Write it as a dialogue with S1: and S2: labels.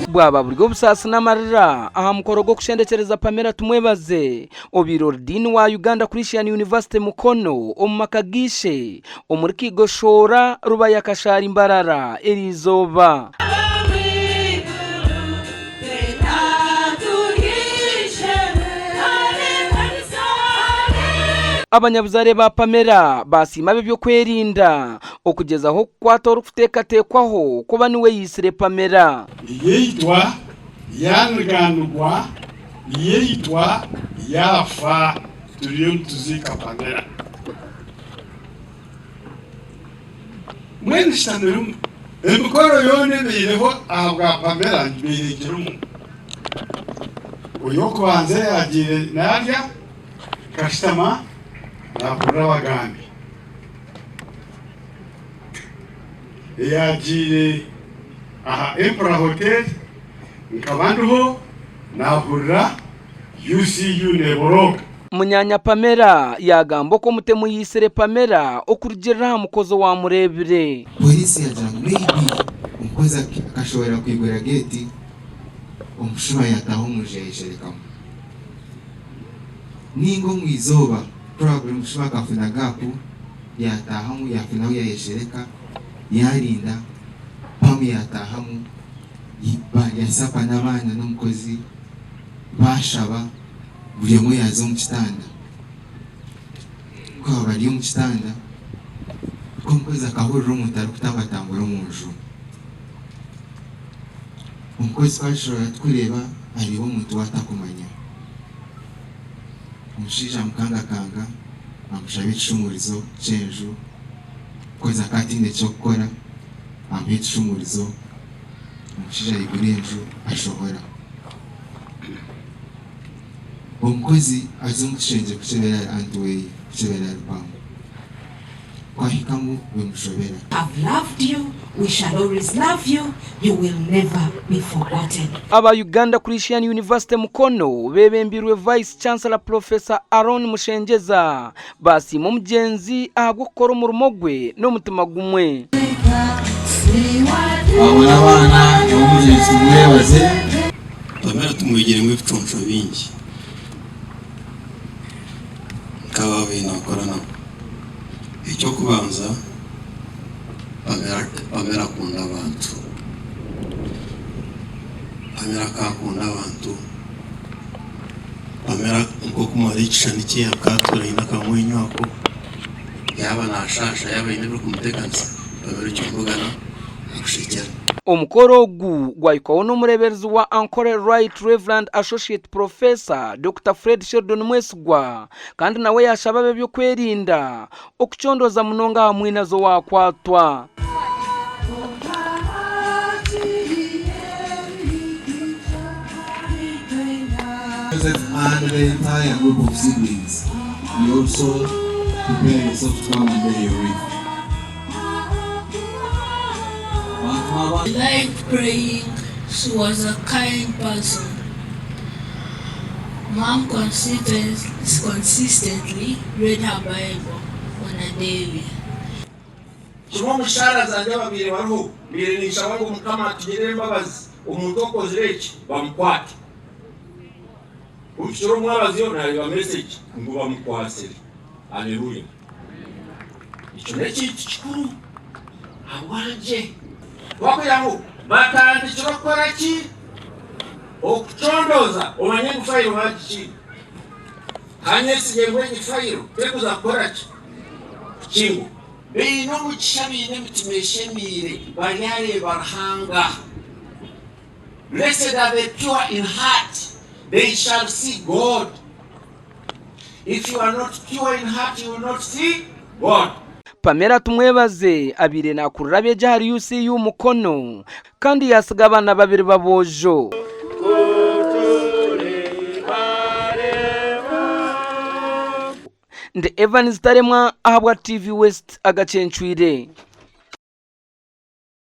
S1: Bwaba buri obusaasi n'amarira aha mukoro gw'okushendekyereza Pamela Tumwebaze obaire ori Dean wa Uganda Christian University Mukono omu maka g'eishe omuri Kigoshoora, Rubaya Kashaari Mbarara eriizooba. Abanyabuzaare ba Pamela baasiima ab'eby'okwerinda okugyezaho kukwata orikuteekateekwaho kuba niwe yaitsire Pamela.
S2: Yaitwa, yaanigaanigwa, yaitwa, yaafa. Turiyo nituziika Pamela. Mbwenu shitami emikoro yoona ebaireho ahabwa Pamela ngibaire ngirimu. Oyu ow'okubanza yaagiire naarya, nkashutama naahurira abagambi. Eyaagiire aha Emperor Hotel nkaba ndiho naahurira UCU neeborooga.
S1: Munyaanya Pamela yaagamba oku omutemu yaitsire Pamela okurugiirira aha mukozi owaamureebire.
S3: Pooriisi yaagira ngu maybe omukozi akashohora kwigura geeti, omushuma yaataaha omu nju yayesherekamu. Ninga omu izooba probably omushuma akafuna gap yaataahamu yaafuna ahu yaayeshereka yaarinda Pam yaataahamu baarya sapa n'abaana n'omukozi baashaba buri omwe yaaza omu kitanda. Ku baaba bari omu kitanda, omukozi akahurira omuntu arikutambatambura omu nju. Omukozi ku ashobora kureeba areeba omuntu ou atakumanya. Omushaija amukangakanga amushaba ekishumurizo ky'enju, omukozi akaba ataine ky'okukora amuha ekishumurizo, omushaija aigura enju ashohora. Omukozi aza omu kishengye kukyebera ahari anti we, kukyebera ahari Pam. Ku ahikamu bimushobera.
S4: Have loved you, we shall always love you, you will never be forgotten.
S1: Aba Uganda Christian University Mukono beebembeirwe Vice Chancellor Professor Aaron Mushengyeza baasiima omugyenzi ahabw'okukora omurimo gwe n'omutima gumwe.
S5: Abo n'abaana b'omugyenzi tumwebaze.
S6: Pamela tumwegyiremu ebiconco bingi nk'abu abaire naakora nabo. Eky'okubanza, Pamela akunda abantu. Pamela akaba akunda abantu. Pamela nk'oku mwareeba ekishushani kye akaba atuura aine akamwenyo ako, yaaba naashaasha yaaba aine ebirikumuteganisa, Pamela okimubugana akushekyera.
S1: Omukoro ogu gwahikwaho n'omureeberezi wa Ankole Right Rev. Associate Professor Dokita Fred Sheldon Mwesigwa kandi nawe yaashaba ab'eby'okwerinda okucondooza munonga aha mwinazi owaakwatwa.
S5: Joseph and the entire group of siblings, you also prepare yourself to come and lay your wreath.
S7: She liked praying, she was a kind person. Mom consistently read her Bible on a daily.
S8: Kimwe omu shaara zangye ababaire bariho, mbaire ninshaba ngu Mukama atugirire embabazi omuntu okozire eki bamukwate. Ku mpikire omwabazyo nareeba message ngu bamukwatsire. Hallelujah. Ekyo n'ekintu kikuru ahabwangye. Twakugira ngu batandikire okukora ki? Okucondooza omanye ngu fayiro bagikinga. Ka nyetsigye ngu egi fayiro terikuza kukora ki? Kukingwa. Baine omugisha abaine emitima eshemeire, baryareeba Ruhanga. Blessed are the pure in heart, they shall see God. If you are not pure in heart, you will not see God.
S1: Pamela Tumwebaze abaire naakurira abeegi ahari UCU Mukono kandi yaatsiga abaana babiri b'aboojo. Ndi Evans Taremwa ahabwa TV West agacencwire.